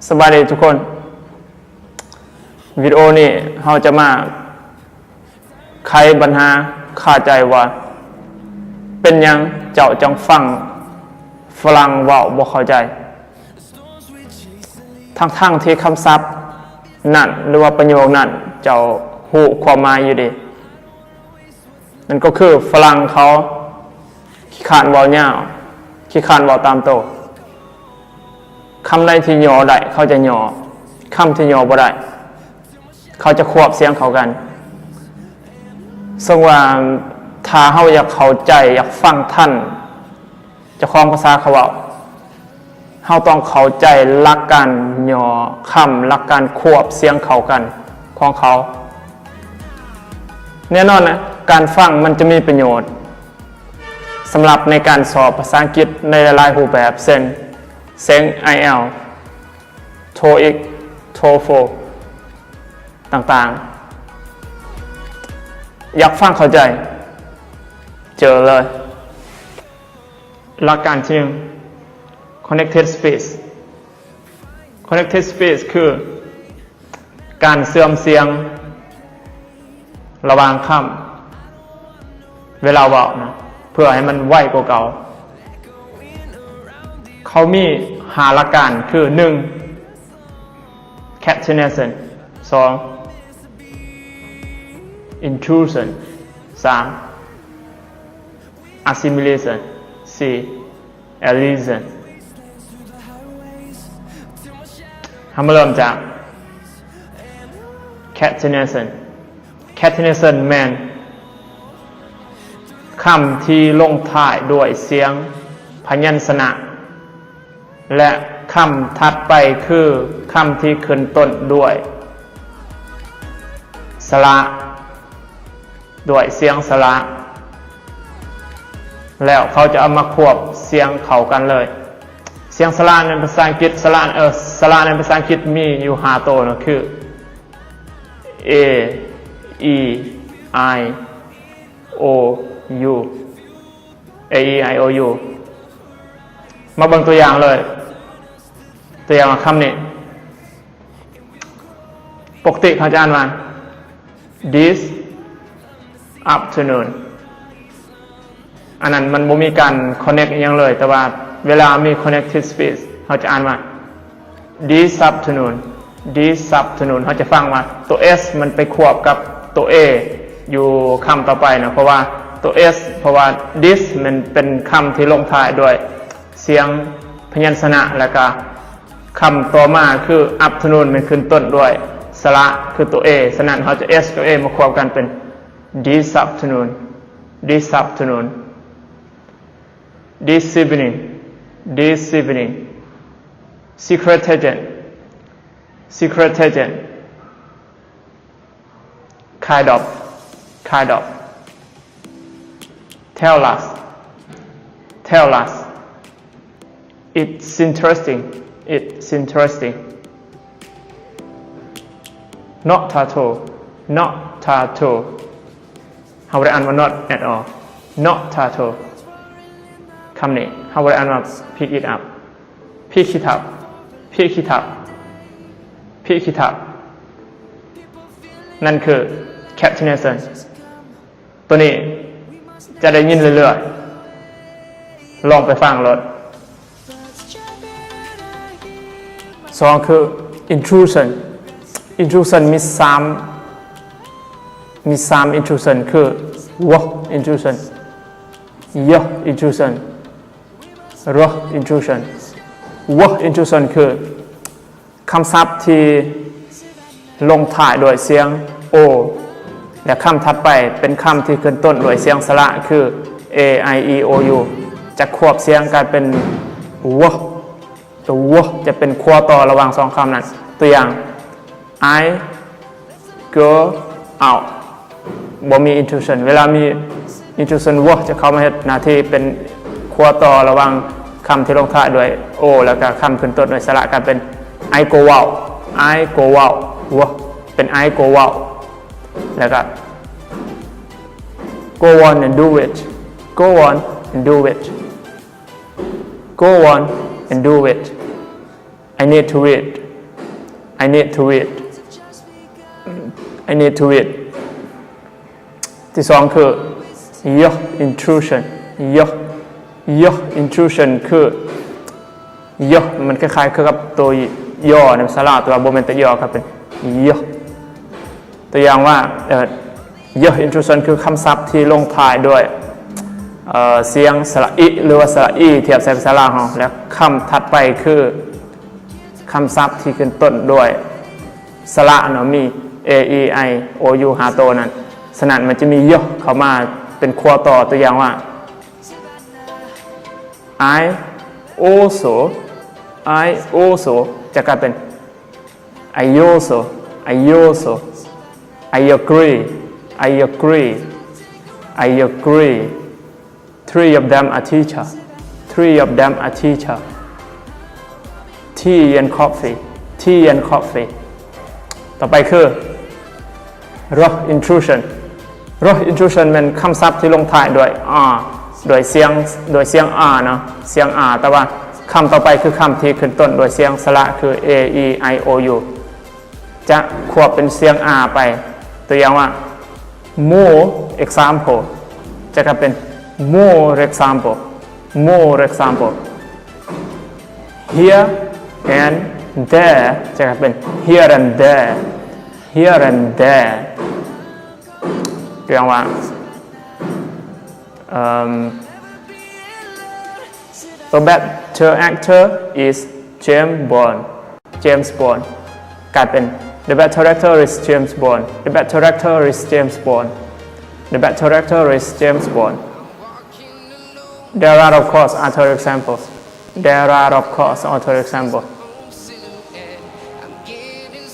ສະບາຍດີທຸກຄົນ. ວິດີໂອນີ້ເຮົາຈະມາໄຂບັນຫາຄາໃຈວ່າ ເປັນຫຍັງເຈົ້າຈັ່ງຟັງຝຣັ່ງເວົ້າບໍ່ເຂົ້າໃຈ ທັງໆທີ່ຄຳສັບນັ້ນ ຫຼືວ່າປະໂຫຍກນັ້ນ ເຈົ້າຮູ້ຄວາມໝາຍຢູ່ເດ. ນັ້ນກໍຄືຝຣັ່ງເຂົາຂີ້ຄ້ານເວົ້າຍາວ, ຂີ້ຄ້ານເວົ້າຕາມໂຕ. ຄຳໃດທີ່ຫຍໍ້ໄດ້ ເຂົາຈະຫຍໍ້, ຄຳທີ່ຫຍໍ້ບໍ່ໄດ້ ເຂົາຈະຄວບສຽງເຂົ້າກັນ. ເຊິ່ງວ່າຖ້າເຮົາຢາກເຂົ້າໃຈ, ຢາກຟັງທັນເຈົ້າຂອງພາສາເຂົາເວົ້າ, ເຮົາຕ້ອງເຂົ້າໃຈຫຼັກການຫຍໍ້ຄຳ, ຫຼັກການຄວບສຽງເຂົ້າກັນຂອງເຂົາ. ແນ່ນອນນະ, ການຟັງມັນຈະມີປະໂຫຍດສຳລັບໃນການສອບພາສາອັງກິດໃນຫຼາຍໆຮູບແບບ ເຊັ່ນ ເສັງ ໄອແອລ, ໂທອີກ, ໂທເຟີລ ຕ່າງໆ. ຢາກຟັງເຂົ້າໃຈ? ເຈີເລີຍ. ຫຼັກການທີໜຶ່ງ connected speech. Connected speech ຄືການເຊື່ອມສຽງລະຫວ່າງຄຳເວລາເວົ້ານະ ເພື່ອໃຫ້ມັນໄວກວ່າເກົ່າ. ເຂົາມີຫ້າຫຼັກການ ຄື ໜຶ່ງ catenation, ສອງ intrusion, ສາມ assimilation, ສີ່ elision. ເຮົາມາເລີ່ມຈາກ catenation. Catenation ແມ່ນຄຳທີ່ລົງທ້າຍດ້ວຍສຽງພະຍັນຊະນະ ແລະ ຄຳຖັດໄປຄືຄຳທີ່ຂຶ້ນຕົ້ນດ້ວຍສະຫຼະ, ດ້ວຍສຽງສະຫຼະ ແລ້ວເຂົາຈະເອົາມາຄວບສຽງເຂົ້າກັນເລີຍ. ສຽງສະຫຼະໃນພາສາອັງກິດ, ສະຫຼະ, ເອີ, ສະຫຼະໃນພາສາອັງກິດມີຢູ່ຫ້າໂຕນະ ຄື A, E, I, O, U. A, E, I, O, U. ມາເບິ່ງຕົວຢ່າງເລີຍ. ຕົວຢ່າງວ່າຄຳນີ້ ປົກກະຕິເຂົາຈະອ່ານວ່າ this afternoon. ອັນນັ້ນມັນບໍ່ມີການ connect ອີ່ຫຍັງເລີຍ, ແຕ່ວ່າເວລາມີ connected speech ເຮົາຈະອ່ານວ່າ this afternoon, this afternoon. ເຮົາຈະຟັງວ່າຕົວ S ມັນໄປຄວບກັບຕົວ A ຢູ່ຄຳຕໍ່ໄປນະ, ເພາະວ່າຕົວ S, ເພາະວ່າ this ມັນເປັນຄຳທີ່ລົງທ້າຍດ້ວຍສຽງພະຍັນຊະນະ, ແລ້ວກະຄຳຕໍ່ມາຄື afternoon ມັນຂຶ້ນຕົ້ນດ້ວຍສະຫຼະ ຄືຕົວ A, ສະນັ້ນເຮົາຈະ S ກັບ A ມາຄວບກັນເປັນ this afternoon, this afternoon, this evening, this evening, secret agent, secret agent, kind of, kind of, tell us, tell us, it's interesting, it's interesting, not at all, not at all. ເຮົາບໍ່ໄດ້ອ່ານວ່າ not at all, not at all. ຄຳນີ້ເຮົາບໍ່ໄດ້ອ່ານວ່າ pick it up, pick it up, pick it up, pick it up. ນັ້ນຄື catenation. ຕົວນີ້ຈະໄດ້ຍິນເລື້ອຍໆ, ລອງໄປຟັງໂລດ. ສອງຄື intrusion. Intrusion ມີສາມ, ມີສາມ intrusion ຄື W intrusion, Y intrusion, R intrusion. W intrusion ຄື ຄຳສັບທີ່ລົງທ້າຍດ້ວຍສຽງ O ແລະ ຄຳຖັດໄປເປັນຄຳທີ່ຂຶ້ນຕົ້ນດ້ວຍສຽງສະຫຼະ ຄື A I E O U ຈະຄວບສຽງກາຍເປັນ W. ຕົວ W ຈະເປັນຂົວຕໍ່ລະຫວ່າງສອງຄຳນັ້ນ. ຕົວຢ່າງ I go out ບໍ່ມີ intrusion. ເວລາມີ intrusion W ຈະເຂົ້າມາເຮັດໜ້າທີ່ເປັນຂົວຕໍ່ລະຫວ່າງຄຳທີ່ລົງທ້າຍດ້ວຍ O ແລ້ວກະຄຳຂຶ້ນຕົ້ນດ້ວຍສະຫຼະ ກາຍເປັນ I go out, I go out, W ເປັນ I go out ແລ້ວກະ go on and do it, go on and do it, go on and do it. I need to read. I need to eat. I need to eat. ທີສອງຄື your intrusion. Your your intrusion ຄື your ມັນຄ້າຍໆຄືກັບໂຕ your ໃນພາສາລາວ ແຕ່ວ່າບໍ່ແມ່ນໂຕ your ຄັບ ເປັນ your. ຕົວຢ່າງວ່າ ເອີ your intrusion ຄືຄຳສັບທີ່ລົງທ້າຍດ້ວຍ ເອີ ສຽງສະຫຼະອິ ຫຼືວ່າສະຫຼະອີ ທຽບໃສ່ພາສາລາວເຮົາ ແລະ ຄຳຖັດໄປຄືຄຳສັບທີ່ຂຶ້ນຕົ້ນດ້ວຍສະຫຼະເນາະ ມີ A E I O U ຫ້າໂຕນັ້ນ. ສະນັ້ນ ມັນຈະມີ your ເຂົ້າມາເປັນຂົວຕໍ່. ຕົວຢ່າງວ່າ I also I also ຈະກາຍເປັນ I also I also. I agree. I agree. I agree. Three of them are teacher. Three of them are teacher. Tea and coffee. Tea and coffee. ຕໍ່ໄປຄື your intrusion. Your intrusion ແມ່ນຄຳສັບທີ່ລົງທ້າຍດ້ວຍ R ດ້ວຍສຽງ ດ້ວຍສຽງ R ເນາະ ສຽງ R. ແຕ່ວ່າຄຳຕໍ່ໄປຄືຄຳທີ່ຂຶ້ນຕົ້ນດ້ວຍສຽງສະຫຼະ ຄື A E I O U ຈະຄວບເປັນສຽງ R ໄປ. ຕົວຢ່າງວ່າ more example ຈະກາຍເປັນ more example. More example. Here and there ຈະກາຍເປັນ here and there. Here and there. ຕົວຢ່າງວ່າ ເອີ່ມ The better actor is James Bond. James Bond ກາຍເປັນ The better actor is James Bond. The better actor is James Bond. The better actor is James Bond. There are, of course, other examples. There are, of course, other examples.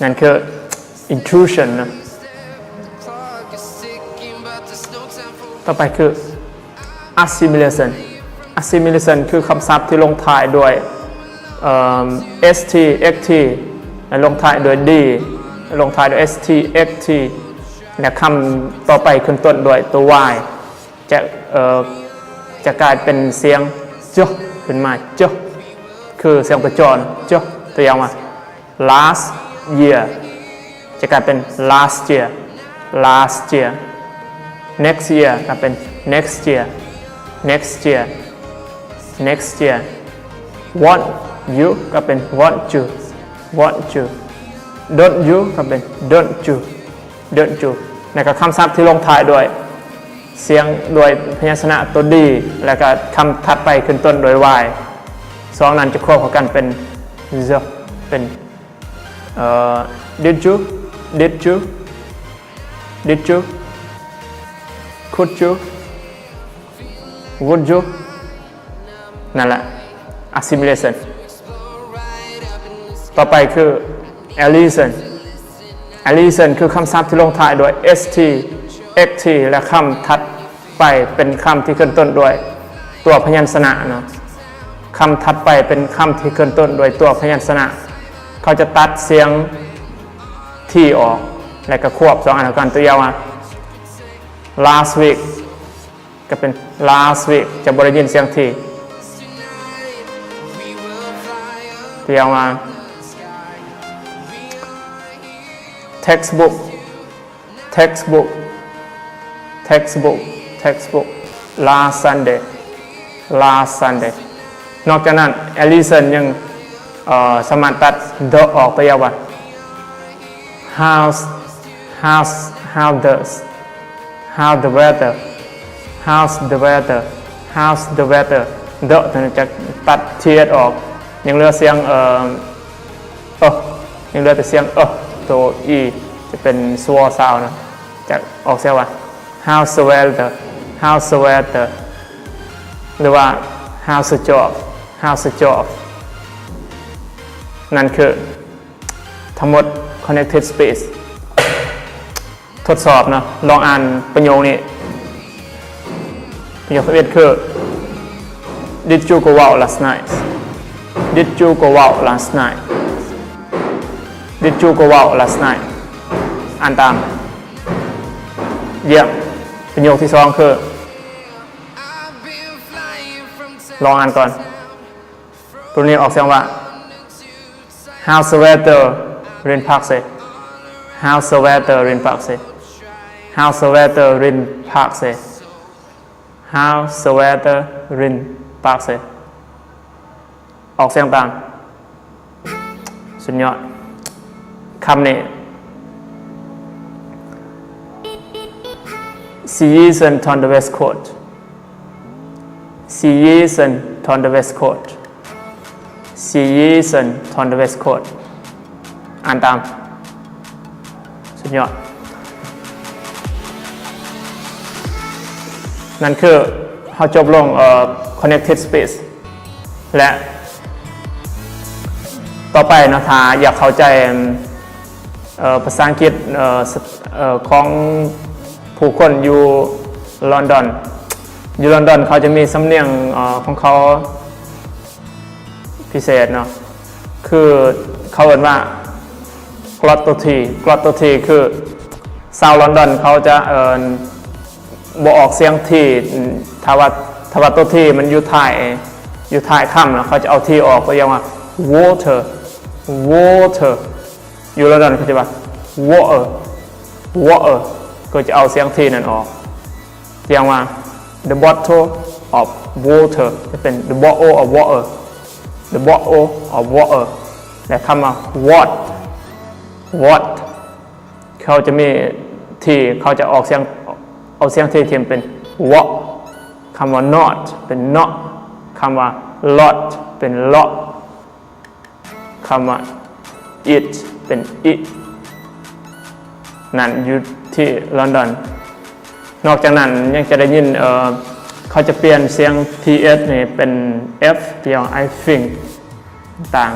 ນັ້ນຄື intrusion ນະ. ຕໍ່ໄປຄື assimilation. Assimilation ຄືຄຳສັບທີ່ລົງທ້າຍດ້ວຍ ເອີ່ມ S T X T ແລະ ລົງທ້າຍດ້ວຍ D ລົງທ້າຍດ້ວຍ S T X T ແລະ ຄຳຕໍ່ໄປຂຶ້ນຕົ້ນດ້ວຍຕົວ Y ຈະ ເອີ່ ຈະກາຍເປັນສຽງ J ຂຶ້ນມາ J ຄືສຽງຕົວ J ນະ J. ຕົວຢ່າງວ່າ last year ຈະກາຍເປັນ last year. Last year. Next year ກາຍເປັນ next year. Next year. Next year. Want you ກາຍເປັນ want you. Want you. Don't you ກາຍເປັນ don't you. Don't you. ແລ້ວກໍຄຳສັບທີ່ລົງທ້າຍດ້ວຍສຽງ ດ້ວຍພະຍັນຊະນະຕົວ D ແລ້ວກໍຄຳຖັດໄປຂຶ້ນຕົ້ນດ້ວຍ Y. ສອງນັ້ນຈະຄວບເຂົ້າກັນເປັນ Z ເປັນ ເອີ່ Did you? Did you? Did you? Could you? Would you? ນັ້ນແຫຼະ assimilation. ຕໍ່ໄປຄື elision. Elision ຄືຄຳສັບທີ່ລົງທ້າຍດ້ວຍ S T X T ແລະ ຄຳຖັດໄປເປັນຄຳທີ່ຂຶ້ນຕົ້ນດ້ວຍຕົວພະຍັນຊະນະເນາະ. ຄຳຖັດໄປເປັນຄຳທີ່ຂຶ້ນຕົ້ນດ້ວຍຕົວພະຍັນຊະນະ. ເຂົາຈະຕັດສຽງ T ອອກ ແລະ ກະຄວບສອງອັນເຂົ້າກັນ. ຕົວຢ່າງວ່າ last week ກະເປັນ last week ຈະບໍ່ໄດ້ຍິນສຽງ T. ຕົວຢ່າງວ່າ textbook. Textbook. Textbook. Textbook. Last Sunday. Last Sunday. ນອກຈາກນັ້ນ elision ຍັງ ເອີ່ ສາມາດຕັດ the ອອກ. ຕົວຢ່າງວ່າ How's, how's, how does, how's the weather? How's the weather? How's the weather? The ຈະຕັດ T H ອອກ ຍັງເຫຼືອສຽງ ເອີ່ ເອີ ຍັງເຫຼືອແຕ່ສຽງ ເອີ ໂຕ E ຈະເປັນ vowel sound ນະ ຈະອອກສຽງວ່າ How's the weather? How's the weather? ຫຼືວ່າ How's the job? How's the job? ນັ້ນຄື ທັງໝົດ connected speech. ທົດສອບເນາະ ລອງອ່ານປະໂຫຍກນີ້. ປະໂຫຍກທີເອັດຄື Did you go out last night? Did you go out last night? Did you go out last night? ອ່ານຕາມ. ຢ້ຽມ. ປະໂຫຍກທີສອງຄື ລອງອ່ານກ່ອນ. ໂຕນີ້ອອກສຽງວ່າ How's the weather? Rin Pak se. Hao Sweater Rin Pak se. Hao Sweater Rin Pak se. Hao Sweater Rin Pak se. ອອກສຽງຕາມ. ສຸດຍອດ. ຄຳນີ້ Siisen Tonda Westcoast. Siisen Tonda Westcoast. Siisen Tonda Westcoast. ອ່ານຕາມ. ສຸດຍອດ. ນັ້ນຄືເຮົາຈົບລົງ ເອີ Connected Speech ແລະ ຕໍ່ໄປເນາະ ຖ້າຢາກເຂົ້າໃຈ ເອີ ພາສາອັງກິດ ເອີ ເອີ ຂອງຜູ້ຄົນຢູ່ລອນດອນ, ຢູ່ລອນດອນເຂົາຈະມີສຳນຽງ ເອີ ຂອງເຂົາພິເສດເນາະ, ຄືເຂົາເອີ້ນວ່າ Glottal T. Glottal T ຄືຊາວລອນດອນເຂົາຈະ ເອີ ບໍ່ອອກສຽງ T. ຖ້າວ່າ ຖ້າວ່າຕົວ T ມັນຢູ່ທ້າຍ ຢູ່ທ້າຍຄຳ ແລ້ວເຂົາຈະເອົາ T ອອກ, ຕົວຢ່າງວ່າ water, water. ຢູ່ລອນດອນເຂົາຈະວ່າ water, water ກໍຈະເອົາສຽງ T ນັ້ນອອກ, ຢ່າງວ່າ the bottle of water ຈະເປັນ the bottle of water, the bottle of water. ແລະ ຄຳວ່າ what, what ເຂົາຈະມີ T ເຂົາຈະອອກສຽງ ເອົາສຽງ T ຖິ້ມເປັນ what. ຄຳວ່າ not ເປັນ not. ຄຳວ່າ lot ເປັນ lot. ຄຳວ່າ it ເປັນ it. ນັ້ນຢູ່ທີ່ລອນດອນ. ນອກຈາກນັ້ນຍັງຈະໄດ້ຍິນ ເອີ ເຂົາຈະປ່ຽນສຽງ th ນີ້ເປັນ f ຢ່າງ I think ຕ່າງ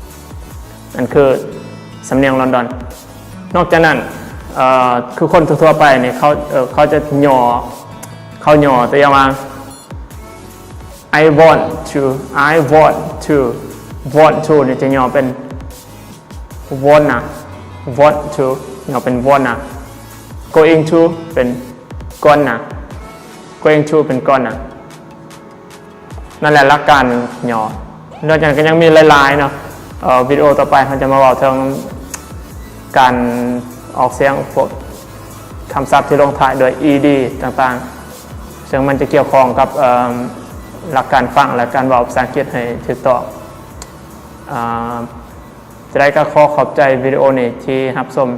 ໆ. ນັ້ນຄືສຳນຽງລອນດອນ. ນອກຈາກນັ້ນ ເອີ ຄືຄົນທົ່ວໆໄປນີ້ ເຂົາ ເອີ ເຂົາຈະຫຍໍ້ ເຂົາຫຍໍ້ ຕົວຢ່າງວ່າ I want to, I want to, want to ນີ້ຈະຫຍໍ້ເປັນ wanna, want to ຫຍໍ້ເປັນ wanna. Going to ເປັນ gonna, going to ເປັນ gonna. ນັ້ນແຫຼະຫຼັກການຫຍໍ້. ນອກຈາກນັ້ນກໍຍັງມີຫຼາຍໆເນາະ. ເອີ ວິດີໂອຕໍ່ໄປເຮົາຈະມາເວົ້າເຖິງການອອກສຽງພວກຄຳສັບທີ່ລົງທ້າຍດ້ວຍ ed ຕ່າງໆ, ເຊິ່ງມັນຈະກ່ຽວຂ້ອງກັບ ເອີ ຫຼັກການຟັງ ແລະ ການເວົ້າພາສາອັງກິດໃຫ້ຖືກຕ້ອງ. ອາ ຈະໄດ້ກໍຂໍຂອບໃຈວິດີໂອນີ້ທີ່ຮັບຊົມ.